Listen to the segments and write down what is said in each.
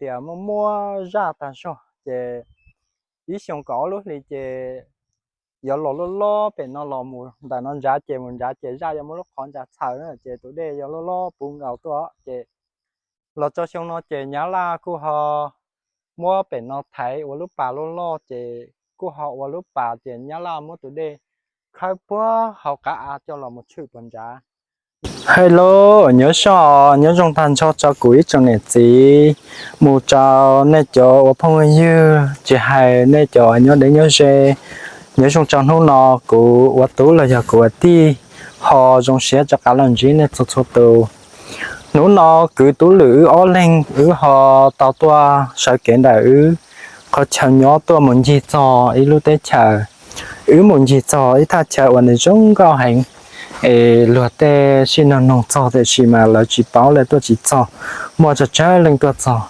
tias muaj muaj zaj tag zog ces ib xyoo kaum ob lub hli ces yuav los loj loj pem no los mus ntawm no nrad ces mus nrad ces zaj yuav muab lub qhov ntsa txhaws na ces tus dej yuav loj loj puv nkaus tuaj ces los txog xyoo no ces nyab laj kuj ho muab pem no thaiv ua lub pas loj loj ces kuj ho ua lub pas ces nyab laj muab tus dej khawb puag hauv qab av coj los mus tshwm puag nrad. Hello, nyob zoo, nyob zoo tag nrho rau kuv ib tsoom niam txiv mus rau nej cov ua phooj ywg tsis hais nej cov nyob deb nyob ze. Nyob zoo rau hnub no kuv ua tub los yog kuv ua tij ho zoo siab rov qab los ntsib nej txhua txhua tus. Hnub no kwv Tub Lwm wb ob leeg wb ho tau tuaj sawv kev ntawm wb qhov chaw nyob tuaj mus ncig txog ib lub teb chaws. Wb mus ncig txog ib thaj chaw uas nws zoo nkauj heev es luag tej sij noog noog txog tiam sis mas lawv tsis paub lawv tuaj tsis txog, muaj tsawg tsawg leej tuaj txog.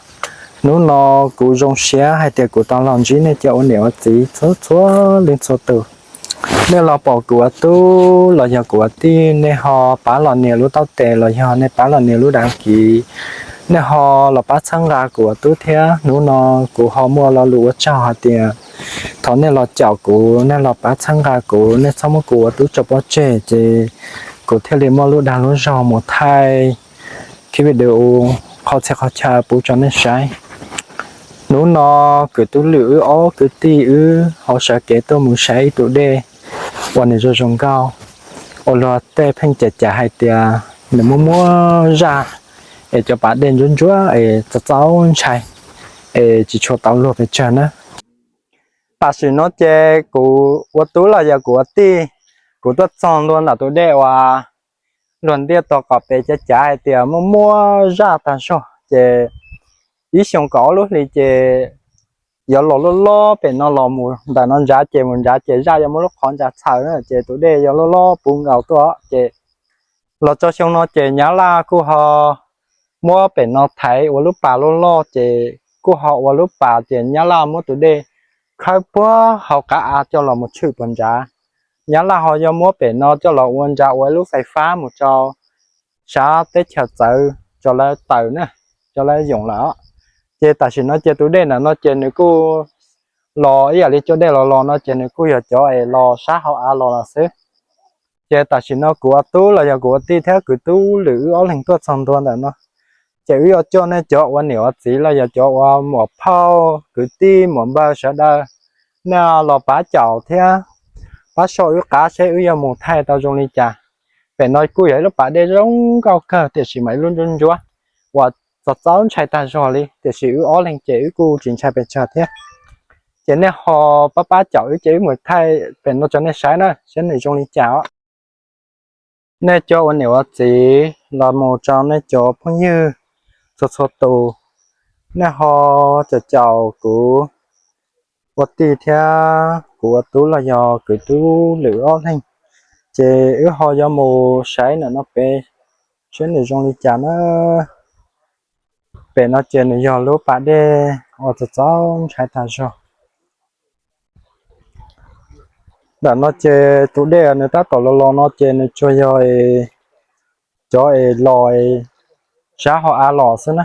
Hnub no kuv zoo siab hais tias kuv tau los ntsib nej cov ua niam ua txiv txhua txhua leej txhua tus. Nej los pom kuv ua tub los yog kuv ua tij nej ho pab los nias lub taub tes los yog nej pab los nias lub dav kiv, nej ho los pab txhawb nqa kuv ua tub thiab. Hnub no kuv ho muaj lo lus ua tsaug hais tias thov nej los caum kuv, nej los pab txhawb nqa kuv, nej txhob muab kuv ua tub tso pov tseg ces kuv thiaj li muaj lub dag lub zog mus thaij kiv video qhov txhia qhov chaw pub rau nej saib. Hnub no kwv Tub Lwm wb ob kwv tij wb ho sawv kev tuaj mus saib ib tus dej uas nws zoo zoo nkauj, uas luag tej pheej cav cav hais tias nws muaj muaj zaj es cov pas dej ntsuab ntsuab es txaus txaus ntshai es tsis tshua tau luag pes tsawg na. Tam sim no ces kuv ua tub los yog kuv ua tij, kuv tuaj txog ntua ntawm tus dej uas luag ntiaj teb tom qom pes cav cav hais tias muaj muaj zaj tag zog ces ib xyoo kaum ob lub hli ces yuav los loj loj pem no los mus ntawm no nrad ces mus nrad ces zaj yuav muab lub qhov ntsa txhaws na ces tus dej yuav loj loj puv nkaus tuaj ces los txog xyoo no ces nyab laj kuj ho muab pem no thaiv ua lub pas loj loj ces kuj ho ua lub pas ces nyab laj muab tus dej khawb puag hauv qab av coj los mus tshwm puag nrad. Nyab laj ho yuav muab pem no coj los ua nrad ua ib lub fais fab mus rau sab teb chaws txawv rau lawv taws na, rau lawv yoom lawm os. Ces tam sim no ces tus dej ntawm no ces nws kuj los ib yam li cov dej los los no ces nws kuj yog cov es los sab hauv av los lawm xwb. Ces tam sim no kuv ua tub los yog kuv ua tij thiab kwv Tub Lwm wb ob leeg tuaj txog ntua ntawm no, ces wb yuav coj nej cov ua niam ua txiv los yog cov ua muam phauj kwv tij muam npawg sawv daws, nej los pab caum thiab pab soj wb qab seb wb yuav mus thaij tau zoo li cas. Pem no kuj yog ib lub pas dej zoo nkauj kawg tiam sis mas ib lub ntsuab ntsuab uas txaus txaus ntshai tag zog li tiam sis wb ob leeg ces wb kuj tsis ntshai pes tsawg thiab. Ces nej ho pab pab caum wb ces wb mus thaij pem no rau nej saib na seb nws zoo li cas os. Nej cov ua niam ua txiv los mus rau nej cov phooj ywg txhua txhua tus, nej ho caum caum kuv ua tij thiab kuv ua tub los yog kwv Tub Lwm ob leeg, ces wb ho yuav mus saib ntawm no pem seb nws zoo li cas na. Pem no ces nws yog lub pas dej uas txaus txaus ntshai tag zog. Ntawm no ces tus dej nws tab tom los los no ces nws tsuas yog cov es los sab hauv av los xwb na.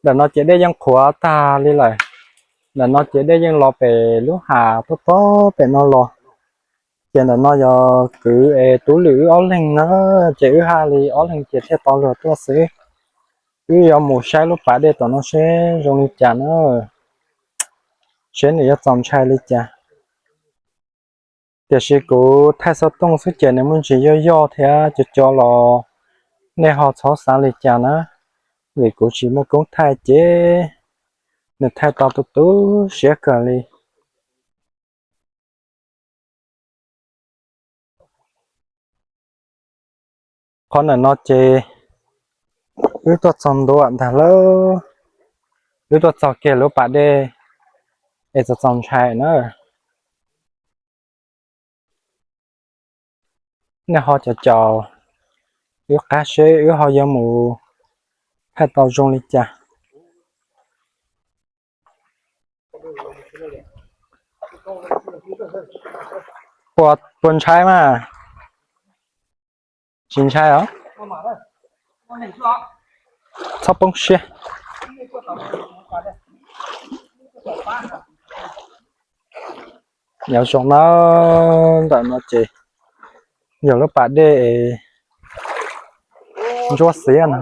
Ntawm no ces dej yeej qhuav tag li lawm. Ntawm no ces dej yeej los pem lub hav tob tob pem no los. Ces ntawm no yog kwv es Tub Lwm wb ob leeg na, ces wb haj li ob leeg ces thiaj tau luag tuaj xwb. Wb yuav mus saib lub pas dej tom no seb zoo li cas na, seb nws yuav txaus ntshai li cas. Tiam sis kuv thaij xov tooj xwb ces nws muaj ntsis yoj yoj thiab co co los nej ho txhob xav li cas na, vim kuv tsis muaj koob thaij ces nws thaij tau tu tu siab kawg li. Qhov ntawm no ces wb tuaj txog ntua ntag lauj, wb tuaj txog kiag lub pas dej es txaus txaus ntshai na. Nej ho caum caum wb qab seb wb ho yuav mus thaij tau zoo li cas. Puas, puas ntshai mas? Tsis ntshai os. Txhob poob siab. Nyob zoo na, ntawm no ces yog lub pas dej ntsuab xiab no.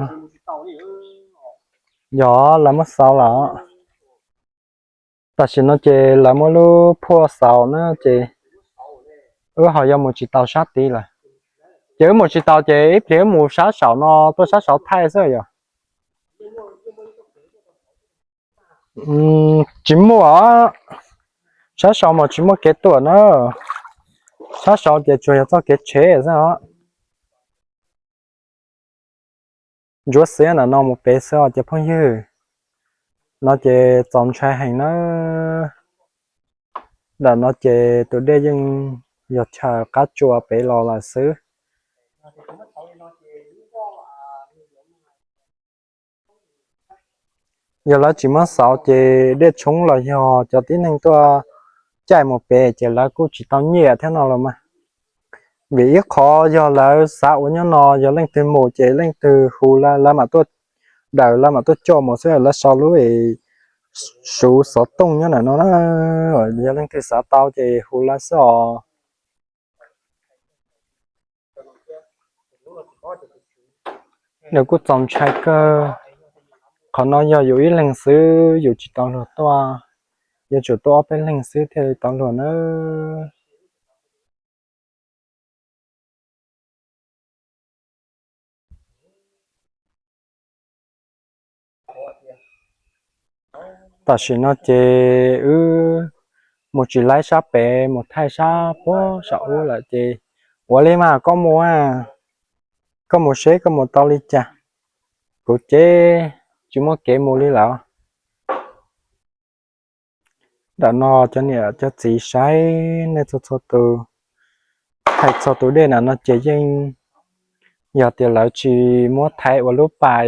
Yog lawv muab xaus lawm. Tam sim no ces lawv muab lub phuaj xaus na ces wb ho yuav mus tsis tau sab tid lawm. Ces wb mus tsis tau ces ib pliag wb mus sab saum no, tuaj sab saud thaij xwb yom. Tsis muaj, sab saud mas tsis muaj kev tuaj na. Sab saud ces tsuas yog txoj kev tshev xwb os. Ntsuab xiab ntawm no mus pem xwb os cov phooj ywg. No ces txaus ntshai heev na. Ntawm no ces tus dej yeej yog chaw qab tsua pem los lawm xwb. Yog lawv tsis muab xaus ces dej tshoob los yog cov tib neeg tuaj caij mus pem ces lawv kuj tsis tau nyiaj thiab no los mas. Vim ib qho yog lawv xav ua nyob no, yog leej twg mus ces leej twg hu lawv mam tuaj daws, lawv mam tuaj coj mus xwb, lawv sau lub suv xov tooj nyob ntawm no na. Yog leej twg xav tau ces hu lawv xwb os. Nws kuj txaus ntshai kawg. Qhov no yog yus ib leeg xwb yus tsis tau luag tuaj, yuav tsum tuaj ob peb leeg xwb thiaj li tau luag na. Tam sim no ces wb mus tsis laib sab pem, mus thaij sab puag saum ub lawm ces, ua li mas koj mus, koj mus seb koj mus tau li cas, kuv ces tsis muaj kev mus li lawm. Ntawm no cov niam cov txiv saib nej txhua txhua tus, hais txog tus dej ntawm no ces yeej, yog tias lawv tsis muab thaiv ua lub pas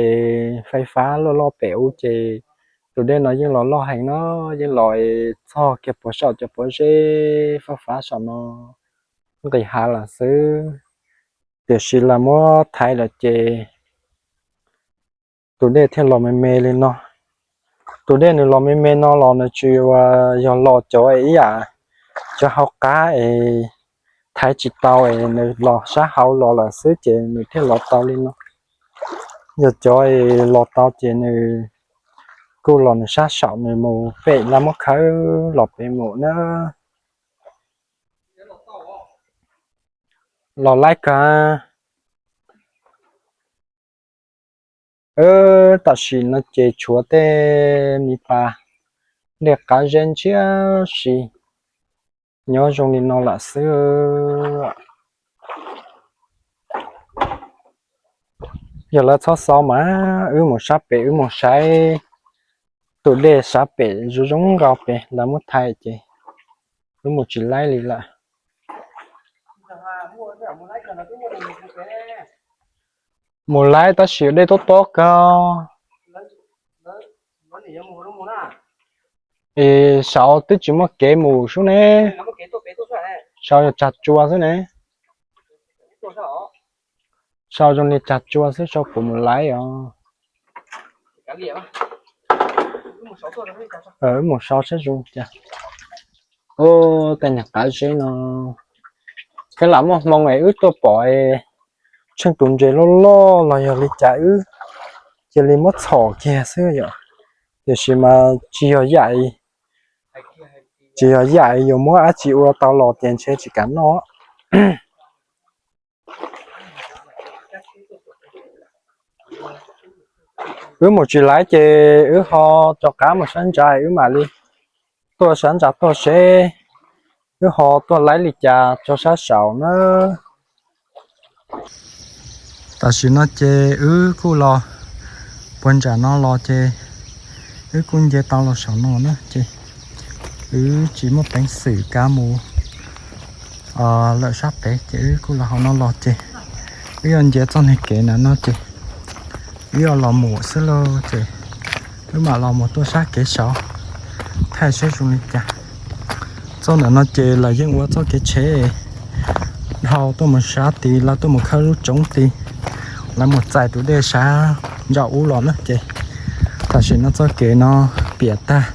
fais fab loj loj pem ub ces tus dej no yeej los loj heev no, yeej los txog kiag puag saum cov pob zeb fab fab saum no nqis hav lawm xwb. Tiam sis lawv muab thaiv lawm ces tus dej thiaj los me me li no. Tus dej nws los me me no los nws tsis yog los cov ib yam cov hauv qab es thaiv tsis tau es nws los sab hauv los lawm xwb ces nws thiaj los tau li no. Yog cov es los tau ces nws kuj los nws sab saum nws mus pem lawv muab khawb los pem mus na. Los laib kawg. Tam sim no ces tshuav tej me pas dej qab zeb ntshiab si nyob zoo li no lawm xwb. Yog lawv txhob xaus mas wb mus sab pem wb mus saib tus dej sab pem zoo zoo nkaus pem lawv muab thaiv ces wb mus tsis laib li lawm. Mus laib tab sis dej tob tob kawg. Es saud twb tsis muaj kev mus sub ne. Saud yog tsag tsua xwb ne. Saud zoo li tsag tsua xwb, saud puas mus laib os. Wb mus saud saib zoo cas. Tej niag qab zeb no, kheev lam muaj hmoo es wb tuaj pom tsheej tus ntses loj loj los yog li cas wb cia li muab txhom kiag xwb yom. Tiam sis mas tsis yog yam, tsis yog yam yuav muab dab tsi ua tau los ces ntshe tsis kam noj. Wb mus tsis laib ces wb ho rov qab mus sab ntsa, wb mam li tuaj sab ntsa tuaj seb wb ho tuaj laib li cas rau sab saud na. Tam sim no ces wb kuj los puag nram no los ces wb kuj nce tau los saum no na ces wb tsis muaj peev xwm kav mus lawm sab pem ces wb kuj los hauv no los ces wb yuav nce txoj niag kev ntawm no ces wb yuav los mus xwb lauj ces wb mam los mus tuaj sab kev saud thaij seb zoo li cas. Txoj ntawm no ces lawv yeej ua txoj kev tsheb dhau tuaj mus sab tid, lawv tuaj mus khawb lub tsoov tid, Lawv mus txais tus dej sab nraum ub los na ces tam sim no txoj kev no piam tag,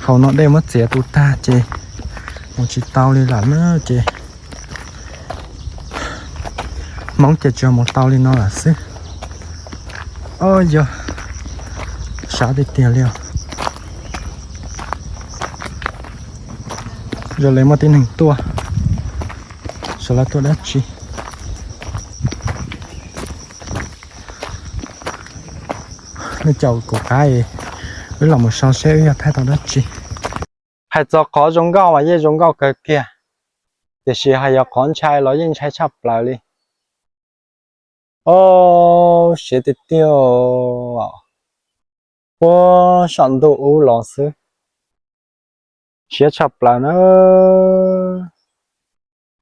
hauv no dej muab txiav tu tag ces mus tsis tau li lawm na ces Hmoob ces tsuas mus tau li no lawm xwb. Os, yog sab tiag tiag li os. Zoo li muaj tib neeg tuaj, xyov lawv tuaj dab tsi. Nej caum kuv qab, wb los mus so seb wb yog thaij tau dab tsi. Hais txog qhov zoo nkauj mas yeej zoo nkauj kawg kiag, tiam sis hais yog qhov ntshai los yeej ntshai tshaj plaws li. Os, siav tiag tiag, puag saum ntuj ub los xwb. Siav tshaj plaws na,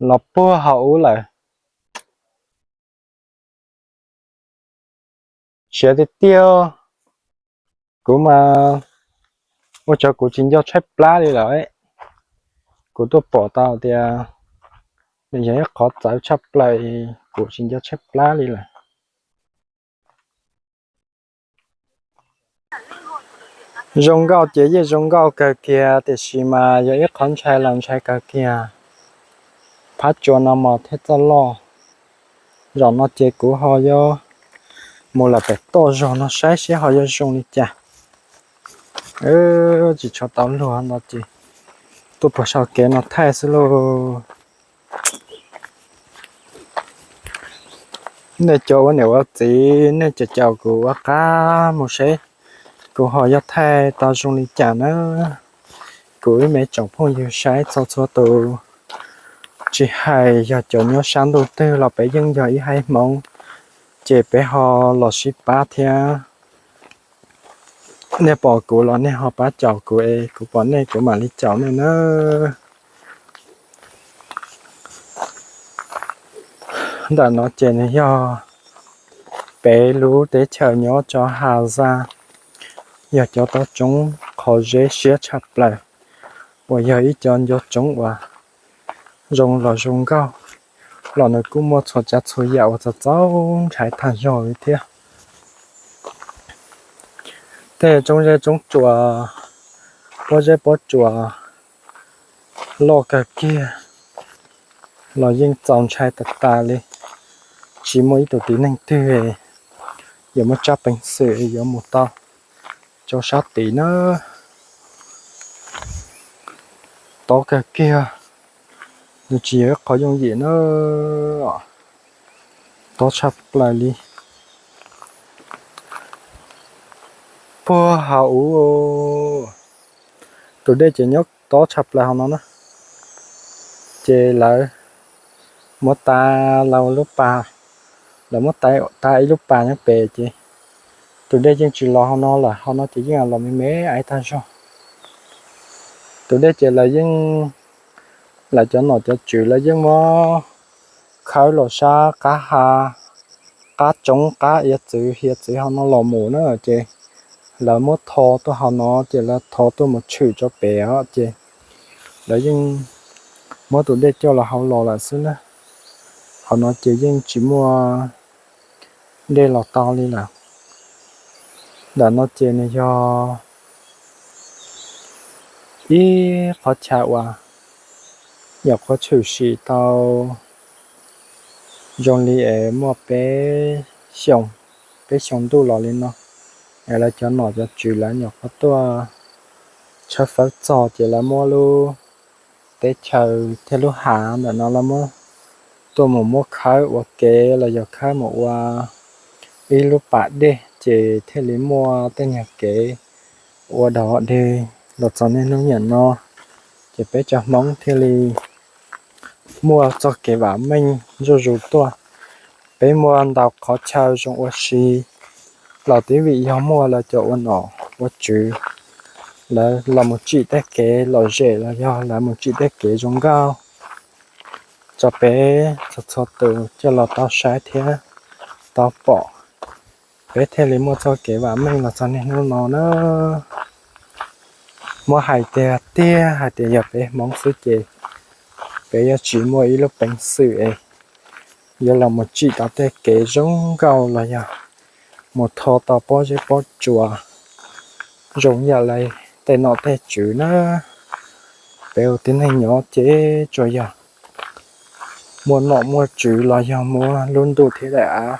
los puag hauv ub lawm. Siav tiag tiag, kuv mas ua rau kuv tsis nco tshaib plab li lawm. Kuv tuaj pom tau tias nws yog ib qhov txawv tshaj plaws, kuv tsis nco tshaib plab li lawm. Zoo nkauj ces yeej zoo nkauj kawg kiag tiam sis mas yog ib qhov ntshai los ntshai kawg kiag. Phab tsua no mos thiab txoj loj. Zaum no ces kuv ho yuav mus lawm pem toj zog no saib seb ho yuav zoo li cas. Tsis tshua tau luag no ces tuaj puag saum kev no thaij xwb lauj. Nej cov ua niam ua txiv, nej caum caum kuv ua qab mus seb kuv ho yuav thaij tau zoo li cas na. Kuv ib me tsoom phooj ywg saib txhua txhua tus, tsis hais yog cov nyob sab ntuj twg los peb yeej yog ib haib Hmoob, ces peb ho los sib pab thiab. Nej pom kuv los nej ho pab caum kuv es kuv pom nej kuv mam li caum nej na. Ntawm no ces nws yog peb lub teb chaws nyob rau Has Zaj, yog cov toj roob qhov zeb siab tshaj plaws, uas yog ib cov ncov roob uas zoo los zoo nkauj, los nws kuj muaj txhua tsav txhua yam uas txaus txaus ntshai tag zog li thiab. Tej roob zeb roob tsuas, pob zeb pob tsuas loj kawg kiag los yeej txaus ntshai tas tas li. Tsis muaj ib tug tib neeg twg yuav muaj tsab peev xwm yuav mus tau rau sab tid na. Tob kawg kiag, nws tsis yog ib qho yooj yim na, tob tshaj plaws li. Puag hauv ub, tus dej ces nyob tob tshaj plaws hauv no na. Ces lawv muab tav lawv lub pas, lawv muab tav ib lub pas nyob pem ces tus dej yeej tsis los hauv no lawm, hauv no ces yeej los me me aiv tag zog. Tus dej ces lawv yeej, lawv cov nom cov tswv lawv yeej muab khawb los sab qab ha, qab tsoob qab iav txwv hiav txwv hauv no los mus na ces lawv muab tho tuaj hauv no ces lawv tho tuaj mus tshwm rau pem os ces lawv yeej muab tus dej coj los hauv los lawm xwb na. Hauv no ces yeej tsis muaj dej los tau li lawm. Ntawm no ces nws yog ib qhov chaw uas nyuam qhuav tshwm sim tau zoo li es muaj peb xyoos, peb xyoos ntuj los li no. Es lawv cov nom cov tswv lawv nyuam qhuav tuaj tshawb fawb txog ces lawv muab lub teb chaws thiab lub hav ntawm no lawv muab tuaj mus muab khawb ua kev los yog khawb mus ua ib lub pas dej ces thiaj li muaj tej nyuag kev ua dog dig los txog niaj hnub niam no. Ces peb cov Hmoob thiaj li muaj txoj kev vam meej zuj zus tuaj. Peb muaj ntau qhov chaw zoo ua si los twb vim yog muaj lawv cov ua nom ua tswv, lawv los mus tsim tej kev lom zem los yog lawv mus tsim tej kev zoo nkauj rau peb txhua txhua tus coj los tau saib thiab tau pom. Peb thiaj li muaj txoj kev vam meej los txog niaj hnub no na. Muab hais tiag tiag hais tias yog peb Hmoob xwb ces peb yuav tsis muaj ib lub peev xwm es Yuav los mus tsim tau tej kev zoo nkauj los yog mus tho tau pob zeb pob tsuas zoo yam li tej nom tej tswv na. Peb ua tib neeg nyob ces tsuas yog muaj nom muaj tswv los yog muaj lub ntuj thiab daim av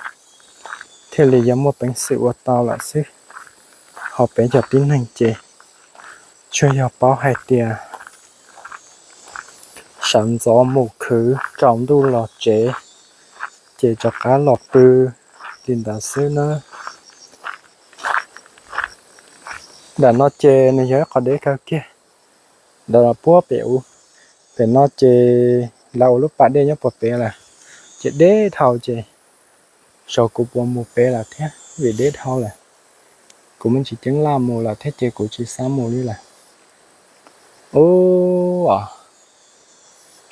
thiaj li yuav muaj peev xwm ua tau lawm xwb. Ho peb cov tib neeg ces tsuas yog paub hais tias sawv ntxov mus khwv, tsaus ntuj los tsev, ces rov qab los pw li ntawd xwb na. Ntawm no ces nws yog ib qho deb kawg kiag. Ntawm no puag pem u, pem no ces lawv ua lub pas dej nyob puag pem lawm, ces deb dhau ces xyov kuv puas mus pem lawm thiab vim deb dhau lawm. Kuv me ntsis ceeb laj mus lawm thiab ces kuv tsis xav mus li lawm. Ub,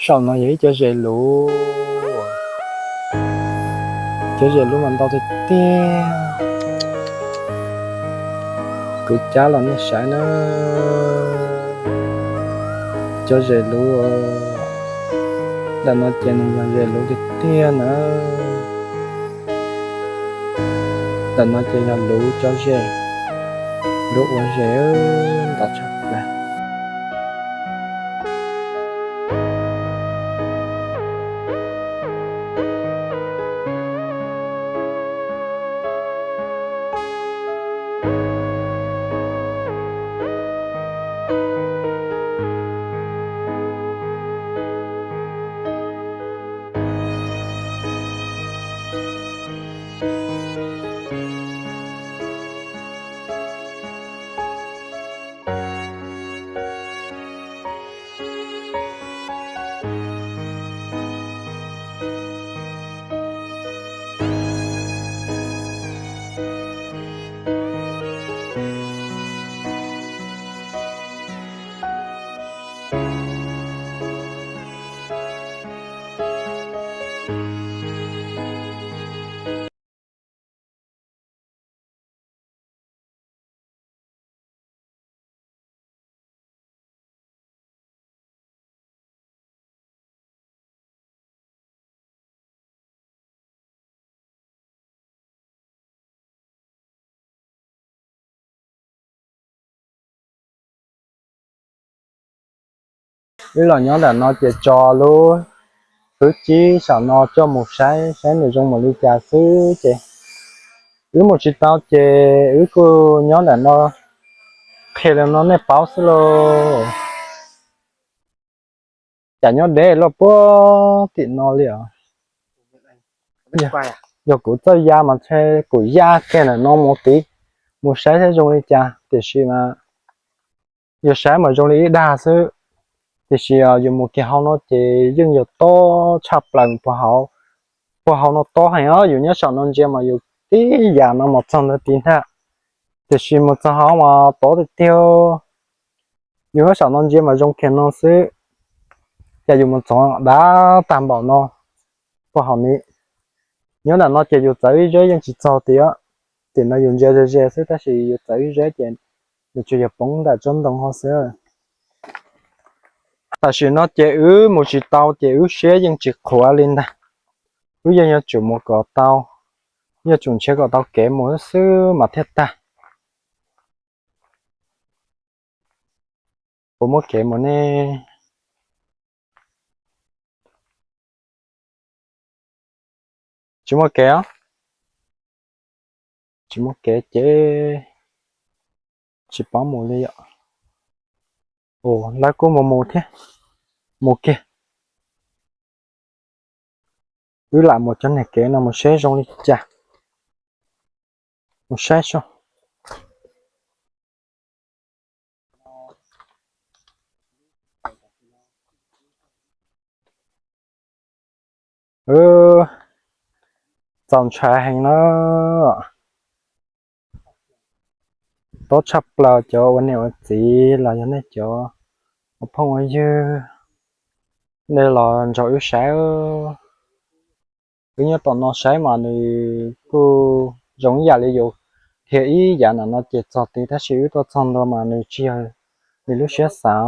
saum no yog ib cov zes luv. Cov zes luv mas ntau tiag tiag. Kuv cab los nej saib na. Cov zes luv, ntawm no ces nws yog zes luv tiag tiag na. Ntawm no ces yog luv cov zes, luv ua zes ntau tshaj plaws. Wb los nyob ntawm no ces tso lub kwv tib saum no coj mus saib saib nws zoo mus li cas xwb ces wb mus tsis tau ces wb kuj nyob ntawm no qhia li no nej paub xwb lauj. Cas nyob deb loj puag tim no li os. Yog kuv txawj ya mas ntshe kuv ya kiag ntawm no mus tid, mus saib saib zoo li cas, tiam sis mas yus saib mas zoo li ib dag xwb, tiam sis yus mus kiag hauv no ces yeej yog tob tshaj plaws puag hauv. Puag hauv no tob heev os, yus nyob saum no ntsia mas yus tib yam no mus txog ntawd tid ntag, tiam sis mus txog hauv mas tob tiag tiag. Yus nyob saum no ntsia mas zoo kiag no xwb, cas yus mus txog dav tag npaum no puag hauv ni. Nyob ntawm no ces yus txawv ib zeb yeej tsis txog tid, tim no yus ntsia ze ze xwb tab sis yus txawv ib zeb ces nws tsuas yog poob ntawm tsob ntoo hauv xwb. Tam sim no ces wb mus tsis tau ces wb siab yeej tsis qhuav li ntag. Wb yeej yuav tsum mus kom tau, yuav tsum nrhiav kom tau kev mus xwb mas thiaj tag. Puas muaj kev mus ne? Tsis muaj kev os. Tsis muaj kev ces tsis paub mus li yom. Ua lawv kuj mus mus thiab, mus kiag. Wb lam mus cov niag kev no mus saib zoo li cas. Mus saib seb. Txaus ntshai heev na. Tob tshaj plaws cov ua niam ua txiv los yog nej cov ua phooj ua ywg, nej los nrog wb saib. Wb nyob tom no saib mas nws kuj zoo ib yam li yus dhia ib yam ntawm no ces txog tid tab sis wb tuaj txog ntua mas nws tsis yog li lub siab xav.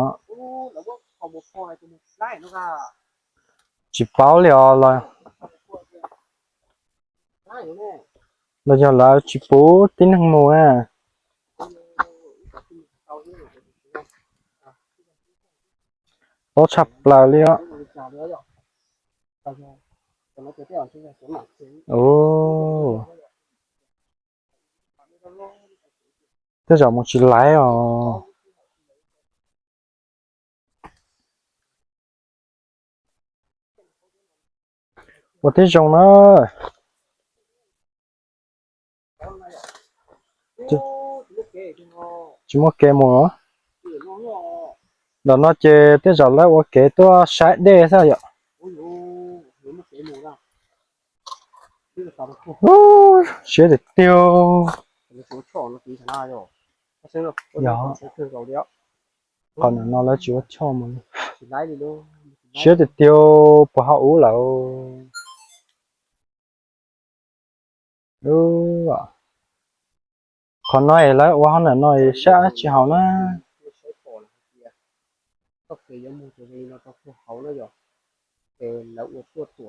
Tsis paub li os los, Los yog lawv tsis pub tib neeg mus na. Tob tshaj plaws li os. Tej zaum mus tsis laiv os. Ua tib zoo na. Tsis muaj kev mus. Ntawm no ces tej zaum lawv ua kev tuaj saib dej xwb yom. Siab tiag tiag. Yog qhov no lawv tsis ua choj mus li. Siab tiag tiag, puag hauv ub lawm. Qhov no es lawv ua hauv ntawm no es saib tsis haum na.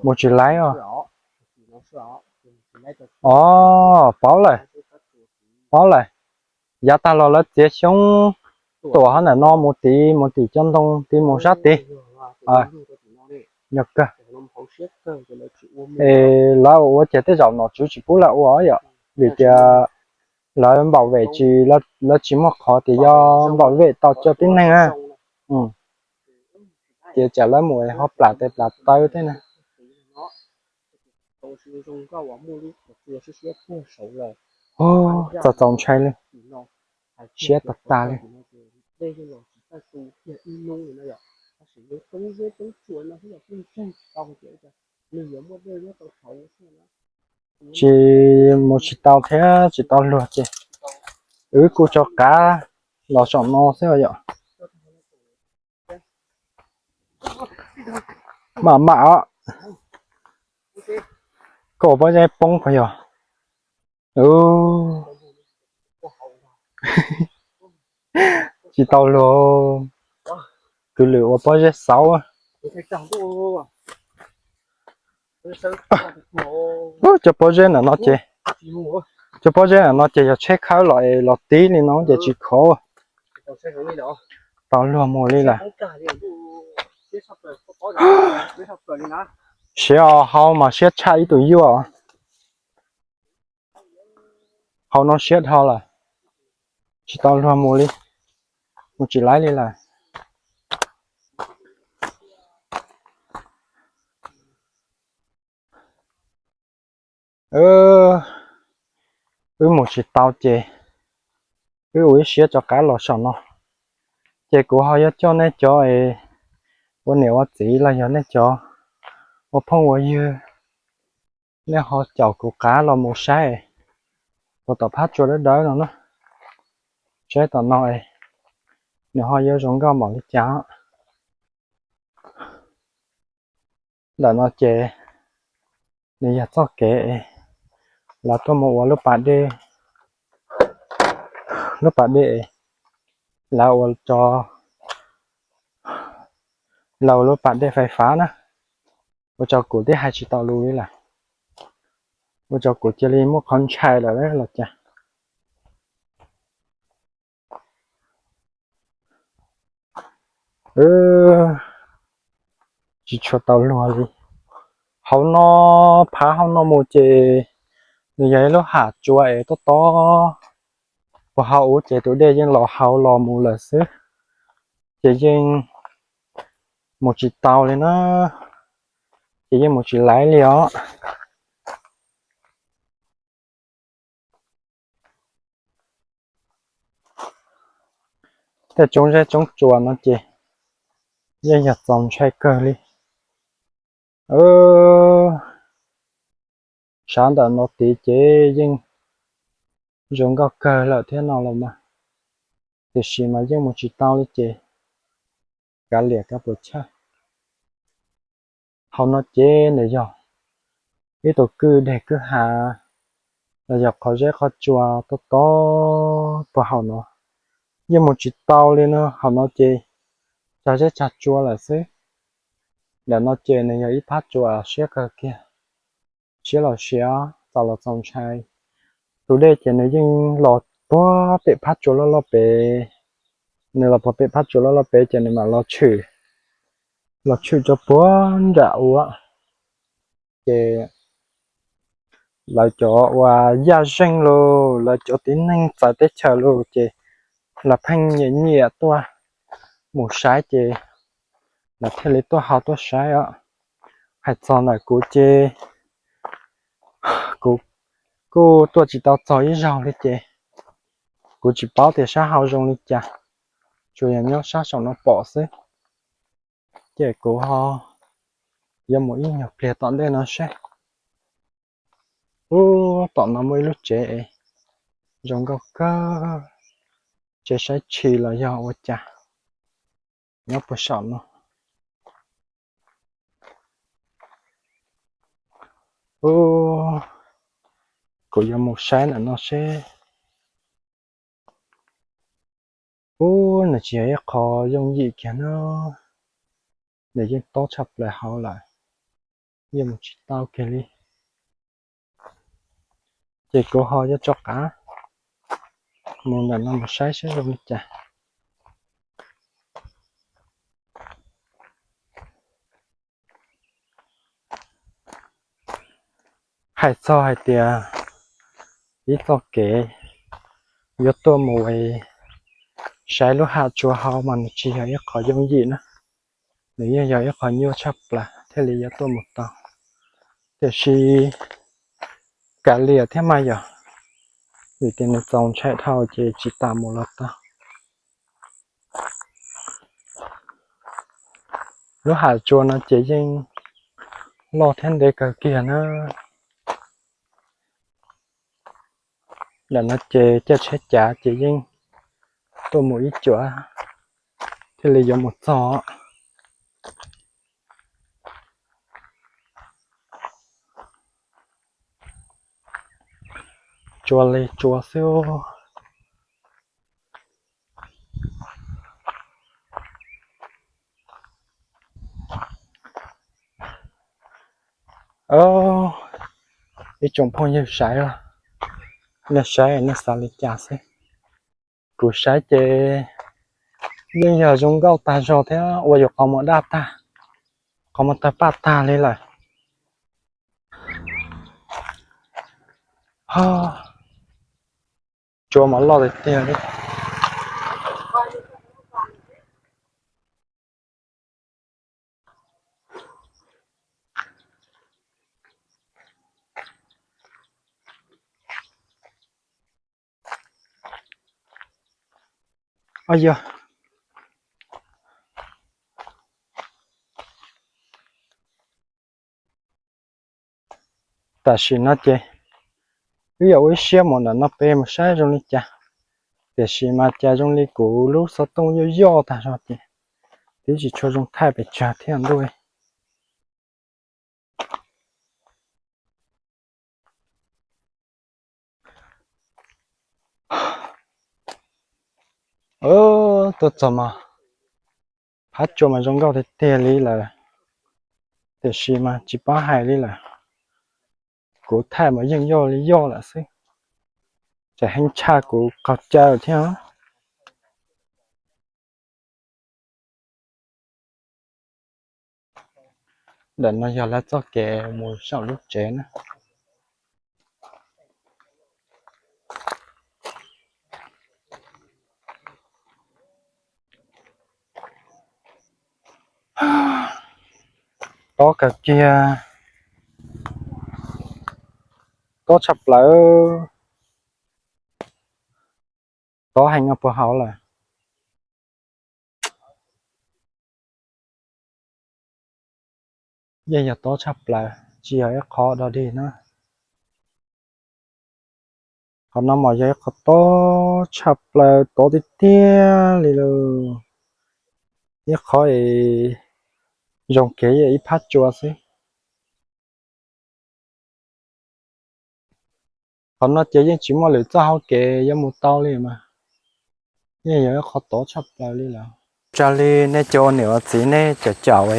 Mus tsis laiv os. Os, paub lawm, paub lawm. Yav tag los lawv txiav xyoob tuam hauv ntawm no mus tid, mus tim cov ntoo tid, mus sab tid. Yog kawg. Es lawv ua ces tej zaum nom tswv tsis pub lawv ua yom, vim tias lawv npam vem tsis, lawv tsis muaj qhov tias yog npam vem tau coj tib neeg na. Ces tsam lawv mus es ho plam tes plam taw thiab na. Txaus txaus ntshai li. Siab tag tag li. Tsis mus tsis tau thiab tsis tau luag ces wb kuj tso qav los saum no xwb yom. Mam mam os. Koj pob zeb poob puas yog? Tsis tau luag. Kwv lwm ua pob zeb xauv. Cov pob zeb ntawm no ces, cov pob zeb ntawm no ces yog tsheb khawb los es los tib li no ces tsis khov. Tau luag mus li lawm. Siav hau mas siab tshaj ib tug yuaj. Hauv no siab dhau lawm, tsis tau luag mus li, mus tsis laib li lawm. Wb mus tsis tau ces wb ua ib siab rov qab los saum no. Ces kuv ho yuav coj nej cov es ua niam ua txiv los yog nej cov ua phooj ua ywg, nej ho caum kuv qab los mus saib puas tom phab tsua dawb dawb no na. Saib tom no es nws ho yuav zoo nkauj npaum li cas. Ntawm no ces nws yog txoj kev es lawv tuaj mus ua lub pas dej, lub pas dej es lawv ua, lawv ua lub pas dej fais fab na. Ua rau kuv twb hais tsis tau lus li lawm, ua rau kuv cia li muaj qhov ntshai lawm los cas. Tsis tshua tau luag li. Hauv no, phav hauv no mus ces nws yog ib lub hav tsua es tob tob, puag hauv ub ces tus dej yeej los hauv los mus lawm xwb, ces yeej mus tsis tau li na, ces yeej mus tsis laib li os. Tej tsoob zeb tsoob tsua no ces yeej yog txaus ntshai kawg li. Sab ntawm no tid ces yeej zoo nkauj kawg lawm thiab no los mas, tiam sis mas yeej mus tsis tau li ces kav liam kav puas chawj. Hauv no ces nws yog ib tug kwj deg kwj ha los yog qhov zeb qhov tsua tob tob puag hauv no, yeej mus tsis tau li no. Hauv no ces tsag zeb tsag tsua lawm xwb. Ntawm no ces nws yog ib phab tsua siab kawg kiag, siab los siab, tos los txaus ntshai. Tus dej ces nws yeej los puag pem phab tsua loj loj pem, nws los puag pem phab tsua loj loj pem ces nws mam los tshwm, los tshwm rau puag nram ua. Ces lawv cov uas yaj zeej los lawv cov tib neeg txawv teb chaws los ces lawv pheej nyiam nyiam tuaj mus saib ces lawv thiaj li tuaj haus tuaj saib os. Hais txog ntawm kuv ces kuv kuj tuaj tsis tau txog ib zaug li ces kuv tsis paub tias sab hauv zoo li cas, tsuas yog nyob sab saum no pom xwb. Ces kuv ho yuav mus ib nyuag pliag tom ntej no seb. Ub, tom no muaj ib lub tsev zoo nkauj kawg, tsev saib tshis los yog ua cas nyob puag saum no. Ub, kuv yuav mus saib ntawm no seb. Ub, nws tsis yog ib qho yooj yim kiag na, nws yeej tob tshaj plaws hauv lawm, yeej mus tsis tau kiag li. Ces kuv ho yuav tso qav mus ntawm no mus saib seb zoo li cas. Hais txog hais tias ib txoj kev yuav tuaj mus saib lub hav tsua hauv mas nws tsis yog ib qho yooj yim na, nws yeej yog ib qho nyuaj tshaj plaws thiaj li yuav tuaj mus tau. Tiam sis kav liam thiab mas yog, vim tias nws txaus ntshai dhau ces tsis tas mus los tau. Lub hav tsua no ces yeej loj thiab ntev kawg kiag na. Ntawm no ces caij tsheb cav ces yeej tuaj mus ib cuam thiaj li yuav mus txog. Tsua li tsua xwb. Ib tsoom phooj ywg saib, nej saib nej xav li cas xwb? Kuv saib ces yeej yog zoo nkauj tag zog thiab ua yus qhov muag daj tag, qhov muag tawg paj tag li lawm. Tsua mas loj tiag tiag li. Yog tam sim no ces wb yuav ua ib siab mus ntawm no pem mus saib zoo li cas. Tiam sis mas cas zoo li kuv lub xov tooj yoj yoj tag zog ces twb tsis tshua zoo thaij pes tsawg thiab ntuj. Tuaj txog mas phab tsua mas zoo nkauj tiag tiag li lawm, tiam sis mas tsis paub hais li lawm. Kuv thaij mas yeej yoj li yoj lawm xwb, tsam heev tshaj kuv qhov caw thiab. Ntawm no yog lawv txoj kev mus saum lub tsev na. Tob kawg kiag, tob tshaj plaws, tob heev no puag hauv lawm. Yeej yog tob tshaj plaws, tsis yog ib qho dog dig na. Qhov no mas yog ib qho tob tshaj plaws, tob tiag tiag li lawm. Ib qho es zoo kev ib phab tsua xwb. Qhov no ces yeej tsis muaj lwm txoj hau kev yuav mus tau li mas, yeej yog ib qho tob tshaj plaws li lawm. Ua tsaug li nej cov niam ua txiv nej caum caum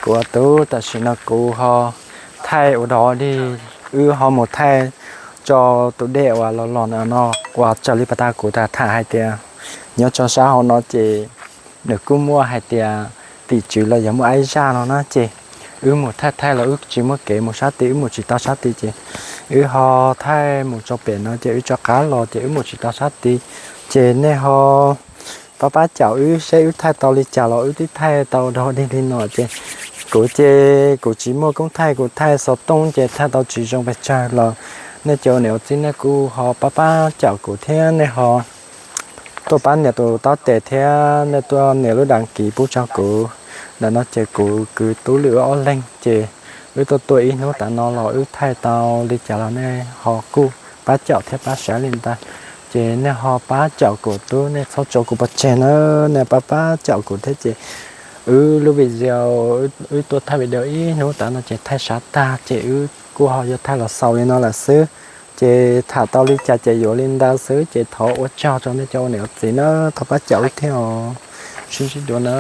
kuv tus, tam sim no kuv ho thaij ua dog dig Wb ho mus thaij tso tus dej uas los los ntawm no, uas raws li pas tas kuv tham hais tias nyob rau sab hauv no ces nws kuj muaj hais tias tim tswv los yog muaj ib zaj no na, ces wb mus thaij thaij los wb tsis muaj kev mus sab tid, wb mus tsis tau sab tid ces wb ho thaij mus rau pem no ces wb rov qab los ces wb mus tsis tau sab tid. Ces nej ho pab pab caum wb seb wb thaij tau li cas los wb twb thaij tau dog dig li no ces kuv ces kuv tsis muaj koob thaij, kuv thaij xov tooj ces thaij tau tsis zoo pes tsawg los nej cov niam txiv nej kuj ho pab pab caum kuv thiab nej ho tuaj pab nias tus taub tes thiab nej tuaj nias lub đăng ký pub rau kuv. Ntawm no ces kuv kwv tub lwm wb ob leeg ces wb tuaj tuaj ib hnub tav no los wb thaij tau li cas los nej ho kuj pab caum thiab pab saib li ntawd. Ces nej ho pab caum kuv tub, nej txhob tso kuv pov tseg na, nej pab pab caum kuv thiab ces wb lub video, wb tuaj thaij video ib hnub tav no ces thaij sav tag ces wb kuj ho yuav thaij los xaus li no lawm xwb. Ces tham tau li cas ces yuav li ntawd xwb ces thov ua tsaug rau nej cov ua niam ua txiv na, thov pab caum wb thiab os. Sib ntsib dua na.